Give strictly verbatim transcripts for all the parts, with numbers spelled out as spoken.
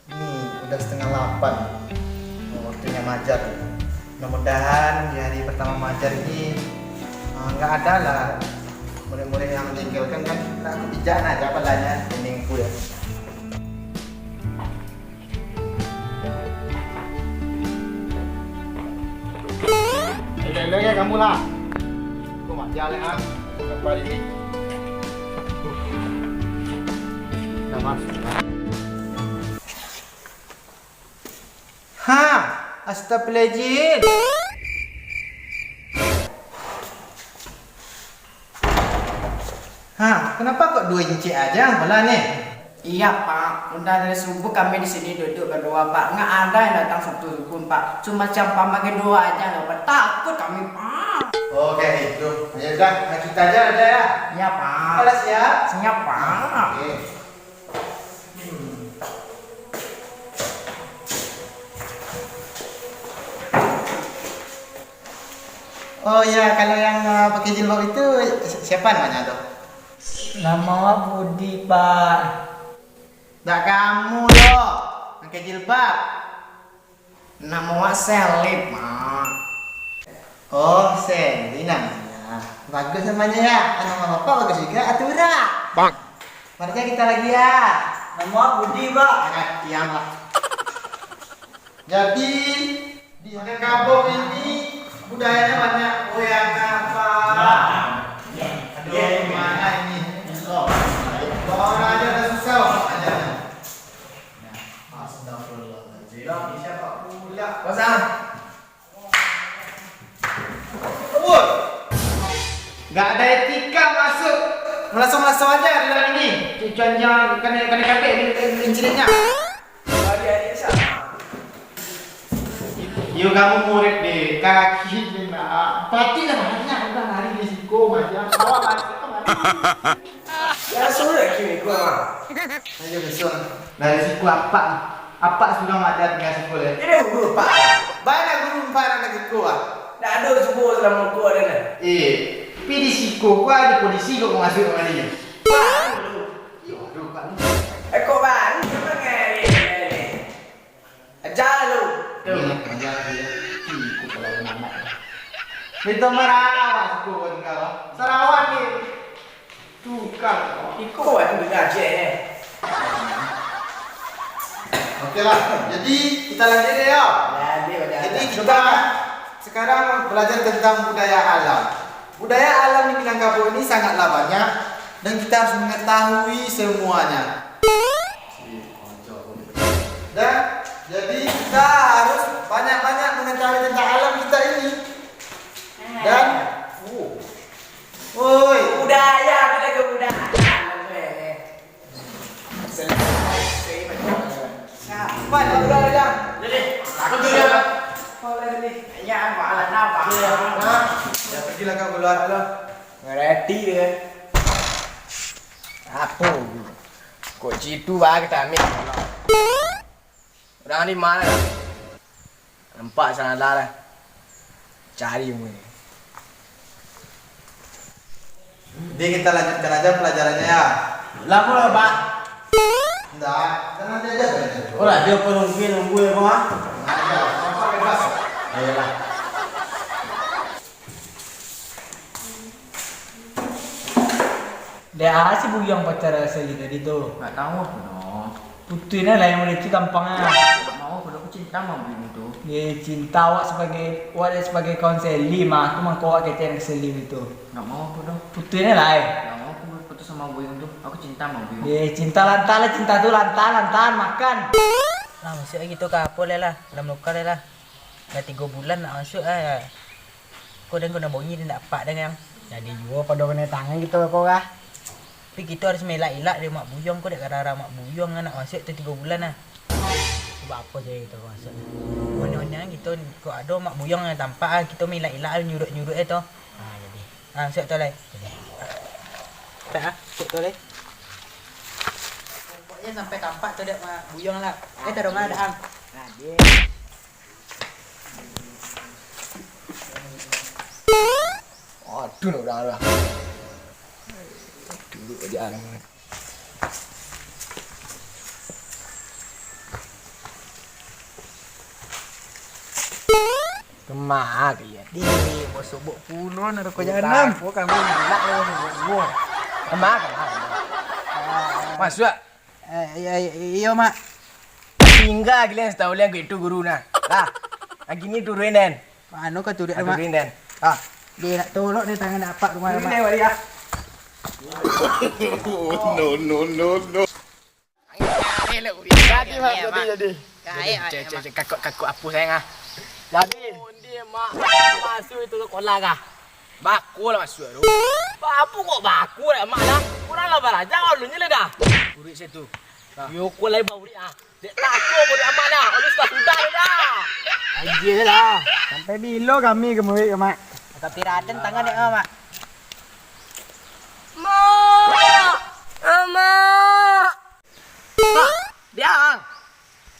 Ini udah setengah lapan. Oh, waktunya majar. Mudah-mudahan di hari pertama majar ini, eh, nggak ada lah murid-murid yang menjengkelkan kan. Nah, aku pijakan aja palanya dindingku ya. Elok-elok ya kamu lah. Aku majar lah, ah. Berapa hari ini? Udah masuk. Ha, astagfirullahaladzim. Ha, kenapa kok dua incik aja bola ni? Iya, Pak. Udah dari subuh kami di sini duduk berdua, Pak. Nggak ada yang datang satu pun, Pak. Cuma siapa pakai dua aja loh, Pak. Takut kami, Pak. Oh, kayak gitu. Ya udah, kita aja aja ya. Iya, Pak. Kalau siap? Siap, Pak. Oke. Oh ya, kalau yang, eh, pakai jilbab itu si-, siapa namanya tuh? Nama awak Budi, Pak. Ndak kamu doh, pakai jilbab. Nama awak Selip, Mak. Oh, Selip namanya. Bagus namanya ya. Ah, nama bapak bagus juga, Atura. Bang. Mari kita lagi ya. Nama awak Budi, Pak. Angkat tiang lah. Jadi, di Minangkabau ini budayanya banyak goyang apa? Nah, iya, iya, iya. Aduh, mana ini? Insya Allah. Bawa orang aja dah susah orang aja. Nah, astagfirullahaladzim. Siapa pula? Pasang. Woi! Gak ada etika masuk. Langsung-langsung aja di dalam ini. Cucuan jangan kena, kena kabek di, di, di ciliknya. Yo, kamu murid deh, kaki deh, nak. Pati lah banyak, udah lari di siko, macam. Awak masuk kemari. Ya, suruh lagi ni, gua. Ayo, besok. Dari siko apak, apak sudah majar tinggal siko, leh. Ini guru, Pak. Banyak guru, Pak, nak siko, ah. Ndak ado cubo selama ko ada, nah. Eh, pi di siko, ko ada polisi kok masuk kemari. Pak, lu. Yo, aduh, Pak, lu. Eh, kok bang, siapa ngari? Aja lu. Tuh. Iya, aja dia. Ih, itu kalau mamak. Minta marawak suku kau tinggal. Sarawak ni. Tukang. Iko aku dengar je, eh. Oke lah, jadi kita lanjut deh, yo. Lanjut, lanjut. Jadi kita sekarang belajar tentang budaya alam. Budaya alam di Minangkabau ini sangatlah banyak dan kita harus mengetahui semuanya. Dan jadi kita harus banyak-banyak mengetahui tentang alam kita ini. Dan, uh, woi, budaya, kita ke budaya. Siapa ni budaya? Jadi, aku tu ya. Boleh ni. Ya, malah napa? Ya, pergilah kau keluar dulu. Ngerti dia. Apa? Kok citu bah kita ambil. Urang di ma lah? Nampak salah lah. Cari mu ni. Jadi kita lanjutkan aja pelajarannya ya. Lama lah, Pak. Ndak, tenang aja. Oh lah, dia penungguin nunggu ya, Bang, ah? Tenang aja, Bapak bebas. Ayolah. Dek a si Buyuang pacar Seli tadi tu? Nggak tahu apa no. Putuih lah yang mulai tu gampang ah. Nggak mau apa no, aku cinta sama Buyuang tu. Ye, cinta awak sebagai, awak dek sebagai kawan Seli mah, tu mangko awak kecekan ka Seli tu. Nggak mau apa no. Putuih lah eh. Nggak mau aku putus sama Buyuang tu. Aku cinta sama Buyuang. Ye, cinta lantaran lah, cinta tu lantaran, lantaran makan. Lah, masuk lagi tu ka apa leh lah? Dalam luka leh lah. Lah tigo bulan nak masuk ah. Ko den kena bongi den dak apak den yang. Jadi juo pado kena tangan kito ko kah? Tapi kito harus mailak-ilak dari Mak Buyuang ko, dek gara-gara Mak Buyuang nak masuk tu tigo bulan ah. Cubo apo caro kito ko masuk? Onyo-onyo kito ko ado Mak Buyuang yang tampak ah, kito mailak-ilak nyuruk-nyuruk eh to. Ah, jadi. Ah, masuk to lai. Jadi. Tak ah, masuk to lai. Pokoknyo sampai tampak tu dek Mak Buyuang lah. Eh, tadonga dak ang. Nah, dia. Aduh, nak udah lah. Duduk aja lah. Kama kalian? Deh, bosok bok pulo na rokok janam. Aku kami nak bosok bok pulo. Kama, kama, kama. Masuak. Eh, iyo, iyo, iyo, Mak. Tingga kalian satau liang ko itu guru nah. Lah. Lagi ni turuin den. Mano ka turuin, Mak? Turuin den. Ah. Dia nak tolok ni tangan apak rumah, Mak. Turuin den, Maria. No, no, no, no. Jadi, Mak, jadi, jadi. Jadi, cek, cek, cek, kakak, kakak apa sayang ah? Jadi, dia, Mak, masuk itu sekolah kah? Baku lah masuk tu. Ba-, apa kok baku lah, Mak, dah? Kurang lah balajar, alun je lah dah. Kurik situ. Yo, kau lain baurik ah. Dek tako budak amak dah. Alun sudah-sudah dah. Aje lah. Sampai bilo kami ka murid ka, Mak? Tapi Raden tangan dek, Mak. Mak! Amak! Mak, diang.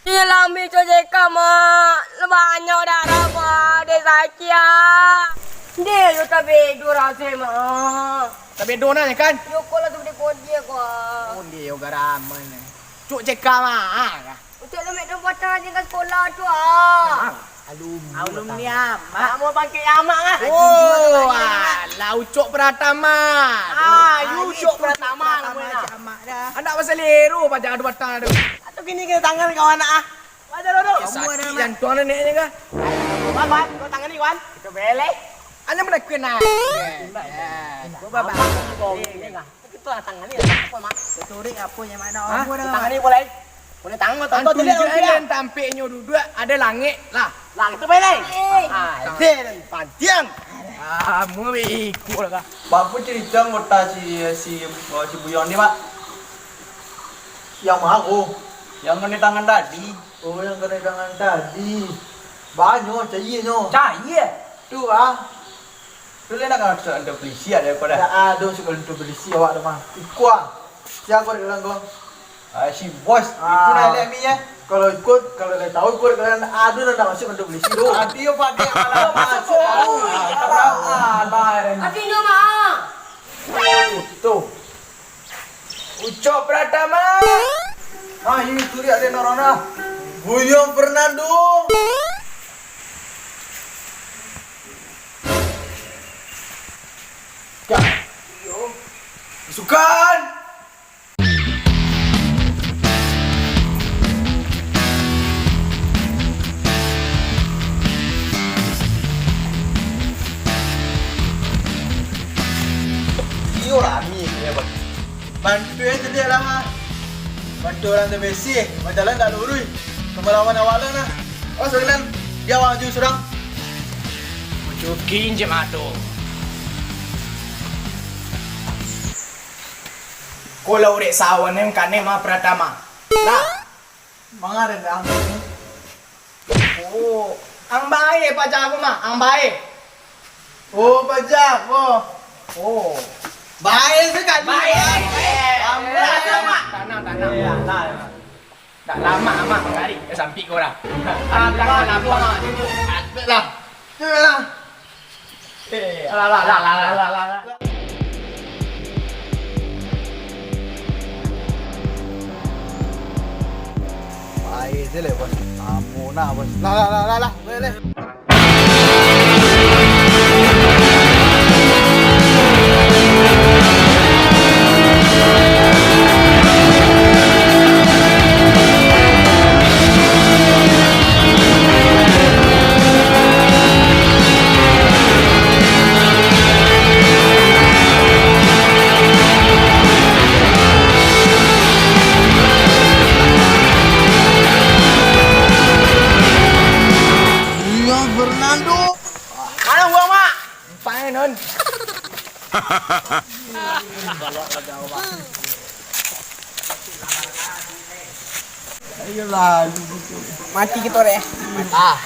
Ilang bicak jeka, Mak. Banyak darah, Mak. Dek sakik, ah. Dek, yo tabedo rasai, Mak. Tabedo nah, ya kan? Yo, kok lah tu dek kondie, kok. Kondie yo garaman. Cuk ceka, Mak. Ucok lembek dong patang aja ka sekolah tu, ah. Alumni. Alumni amak. Nak mau pangkek amak, ah. Oh, alah, Ucok Pratama. Ah, yu Ucok Pratama namanya. Anak basalero paja ado batang tu. Atau kini kena tangan kawan, ah. Baca dulu. Sakik jantuang neneknyo kah? Wan, Wan, kau tangan ni, Wan. Kita belek. Anak mana kena? Gua babak. Itu lah tangan ni, apa, Mak? Turik apa yang mana? Hah? Tangan ni boleh. Boleh tangan, tonton tu dia. Tampeknyo duduk ada langit lah. Langit tu boleh. Ah, den pantiang. Ah, mau ikut lah kah? Bapu cerita kota si, si, si Buyong ni, Mak? Yang mana? Oh, yang kena tangan tadi. Oh, yang kena tangan tadi. Banyak cairnyo. Cair? Tu ah. Tu lah nak kena surat kantor polisi ada pada. Tak ada surat kantor polisi awak tu mah. Ikua. Siapa di dalam kau? Ah, si bos. Ah. Itu nak lihat mi ya. Kalau ikut, kalau dah tahu ikut kalian, aduh, dah nak masuk kantor polisi tu. Aduh, yo pakai malah masuk. Aduh, aduh. Aduh, no, Mak. Tuh. Ucok Pratama. Ah, ini tuh dia, ada orang dah. Buyong Fernando. Ya. Sukan. Iyo rami, iyo, Bang. Bantu aja dia lah, ha. Bantu orang tu besi, macam lain tak luruih. Kemalawan awak lah, nah. Oh, sebenarnya dia awak maju surang. Cukin je mah tu. Ko lah urek sawan ni, kane mah Pratama. Lah. Manga den ang? Oh, ang bae paja ko mah, ang bae. Oh, paja ko. Oh. Bae sakali. Bae. Ang bae. Tanang, tanang. Iyo, lah. Tak lama amat mangari, eh, sampik ko lah. Ah, tak lama. Lah. Lah. Eh, lah, lah, lah. Baik je lah, Bos. Ampun lah, Bos. Lah, lah, lah, lah, lah. Boleh, boleh. Iya, Fernando. Mana uang, Mak? Panon. Ayolah. Mati kita deh. Ah.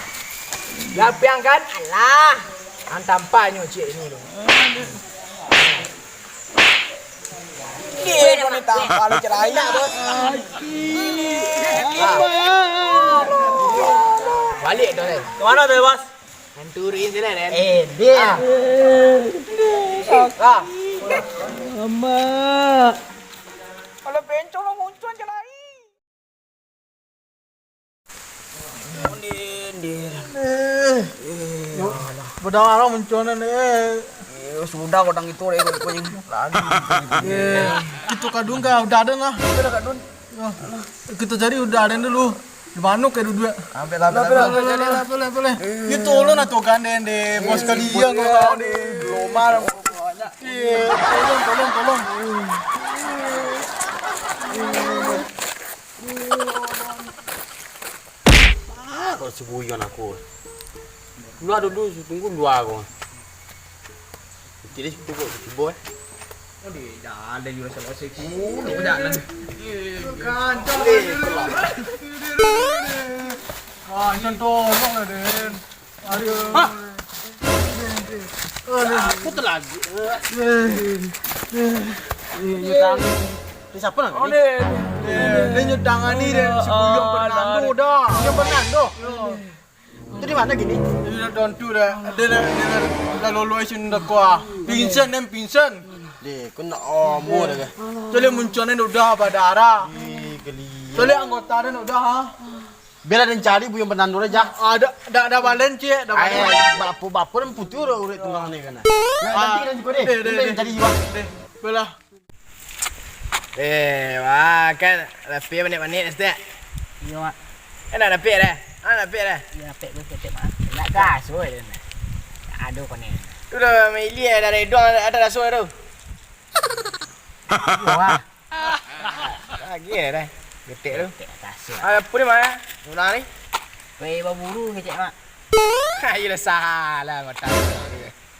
Gapiang kan? Alah. Antam panyo cik ni tu. Dia kau ni tampal je lain nak, Bos. Balik tu, eh. Ke mana tu, Bos? Hanturin je lah, Den. Eh, dia. Ah. Amak. Kalau bencong lo muncul je lain. Din, din. Eh. Dah lah muncuanan, eh. Eh, sudah kodang itu, eh, pokoknya. Lagi. Eh, kito kadun ka udah ado lah. Udah kadun. Yo, kito cari udah ado dulu. Di mano ka duduak? Ambil lah, ambil lah, ambil lah. Boleh, boleh, boleh. Yo, tolong lah, tolong den, den. Bos kalian, kau tahu, den. Lomar. Iya, tolong, tolong, tolong. Ah, kalau si Buyon aku. Dulu ado dulu, tunggu dua aku. Nanti dia tunggu tiba, eh. Oh, dia jalan juga selesai. Dulu jalan. Kancang. Kancang, tolong lah, Den. Aduh. Hah? Aku terlagi. Ini nyutang. Ini siapa namanya? Oh, ini. Ini nyutang ni, Den. Si Buyon Fernando dah. Buyon Fernando. Itu di mana gini? Ini dah tontu dah. Dia dah, dia dah, dah lolo isin dah kuah. Pingsan, Den, pingsan. Deh, kau nak omo dah kah? Cari muncuanan udah berdarah. Ih, geli. Cari anggota dan udah, ha? Biarlah den cari Buyon Fernando aja. Ah, dah, dah, dah balen, cik. Dah balen. Ai, bapo-bapo dan putuih urut-urut tunggang ni kan. Nah, nanti kan juga deh. Deh, deh, nanti deh. Den cari juga. Deh, belah. Eh, wah, kan rapih manik-manik, Stek. Iyo, Mak. Kan nak rapih dah? Ah, rapih dah? Iyo, rapih tu, rapih, Mak. Nak gas, woi, dia nak. Aduh, kau ni. Tu dah maili, eh, dah redong, ada raso tu. Iyo, Mak. Lagi, eh, dah. Getek tu. Getek atas, Mak. Ah, apa ni, Mak, eh? Ulang ni? Kue baburu, kecek, Mak. Ayolah, salah, kau tahu.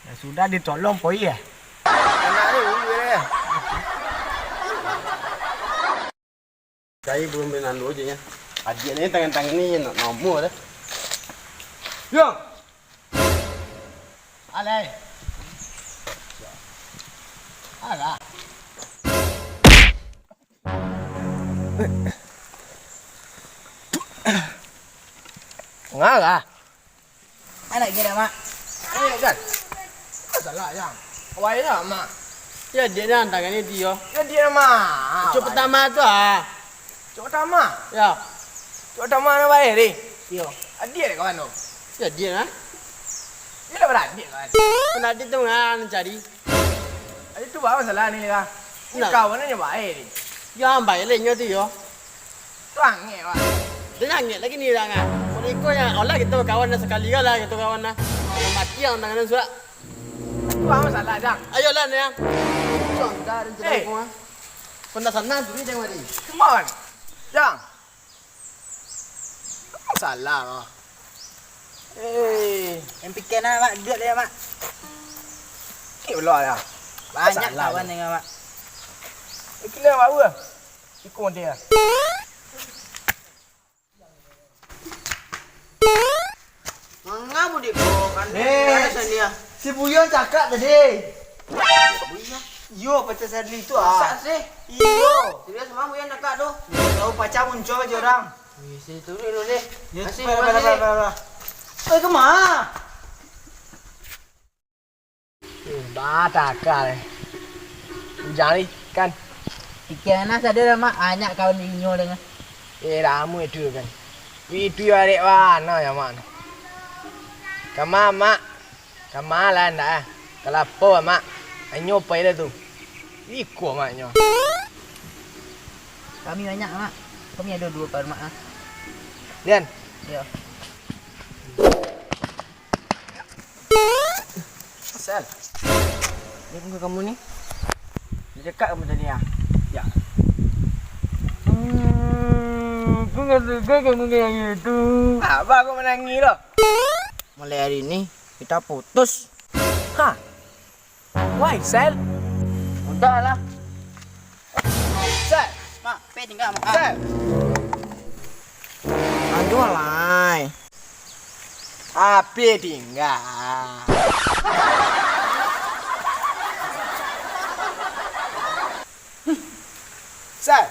Yo sudah, ditolong poi, eh. Anak ni, ulu, eh. Cari Buyon Fernando aja, nya. Adiak ni tangan-tangan ni nak nomor dah. Yo. Alai. Alah. Ngarah. Anak kira, Mak. Eh, Jan. Masalah, Jan. Awai lah, Mak. Ya, dia ni hantaran ni, dia. Ya, dia, Mak. Cok pertama tu, ah. Cok pertama? Ya. Cok pertama nak bayar, eh? Yo. Adiak dek kawan tu? Ya, dia, ah. Dia lah beradik, kawan. Pun adik tu, ngan cari. Adik tu bawa masalah ni, lah. Ni kawan ni baik ni. Ya, baik lah, ingat tu, yo. Tu angek, Mak. Dia angek lagi ni dah, ah. Kalau ikut ya, olah kita kawan dah sekali lah, kita kawan dah. Mati yang tangan sudah. Tu apa masalah, Jang? Ayolah, ni, ah. Cok, dah ada cerita aku, ah. Pernah sana tu ni, jangan mari. Come on. Jang. Apa masalah kau? Eh, yang pikir nak, Mak, duit dia, Mak. Okey, belum lah. Banyak kawan dengan Mak. Okey lah, Mak, apa? Ikut dia. Manga budi ko, kan? Eh, si Buyon cakap tadi. Buyon? Iyo, pacar Sadli tu, ah. Masa sih? Iyo. Serius, mah Buyon cakap tu? Tahu pacar muncul aja orang. Wih, si turun dulu deh. Ya, masih, cepat, masih, cepat, deh. Cepat, cepat, cepat. Eh, kemana? Hmm, bataka, eh. Ujang ni, kan? Pikiran nah sadar, Mak. Banyak kawan inyo dengan. Eh, lama itu, kan? Itu ya, arek wana ya, Mak. Kama, Mak. Kama lah, ndak, ah. Kalapo, Mak. Anyo pai lah tu. Iko, Maknyo. Kami banyak, Mak. Kami ada dua kawan, Mak, ah. Dian. Ya. Sel, ni muka kamu ni. Dia cakap kamu tadi, ah. Ya. Hmm, aku nggak suka kamu kayak gitu. Apa aku menangis loh? Mulai hari ini, kita putus. Ha? Why, Sel? Udahlah. Sel. Mak, pe tinggal, Mak. Sel. Aduh, alai. Api tinggal. Sel.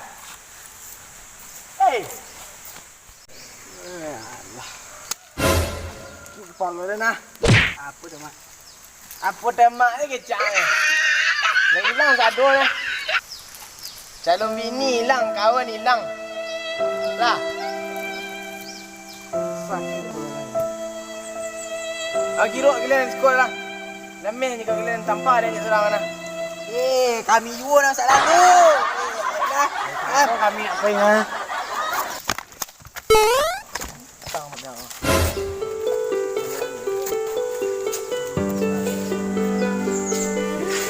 Hei. Eh, alah. Kepala dia nah. Apa dia, Mak? Apa dia, Mak, ni kecak ni? Lah ilang sado lah. Calon bini ilang, kawan ilang. Lah. Sakit. Bagi rok giliran sekolah lah. Lameh ni kau giliran tampar dia surang lah. Eh, kami juo nak salah tu. Eh, alah. Kau kami apa ya?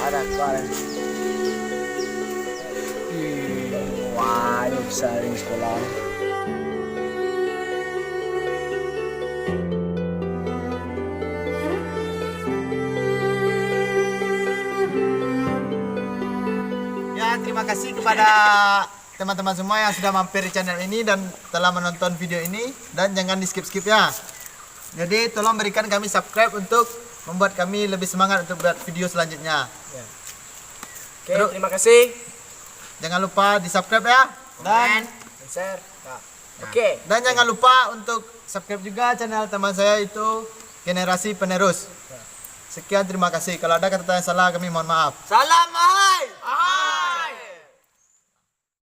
Ada kau. Wah, ini besar ini sekolah. Ya, terima kasih kepada teman-teman semua yang sudah mampir di channel ini dan telah menonton video ini, dan jangan di skip-skip ya. Jadi tolong berikan kami subscribe untuk membuat kami lebih semangat untuk buat video selanjutnya. Ya. Oke, terima kasih. Jangan lupa di subscribe ya. Dan share. Ya. Oke. Dan jangan lupa untuk subscribe juga channel teman saya itu Generasi Penerus. Sekian, terima kasih. Kalau ada kata-kata yang salah, kami mohon maaf. Salam mahal.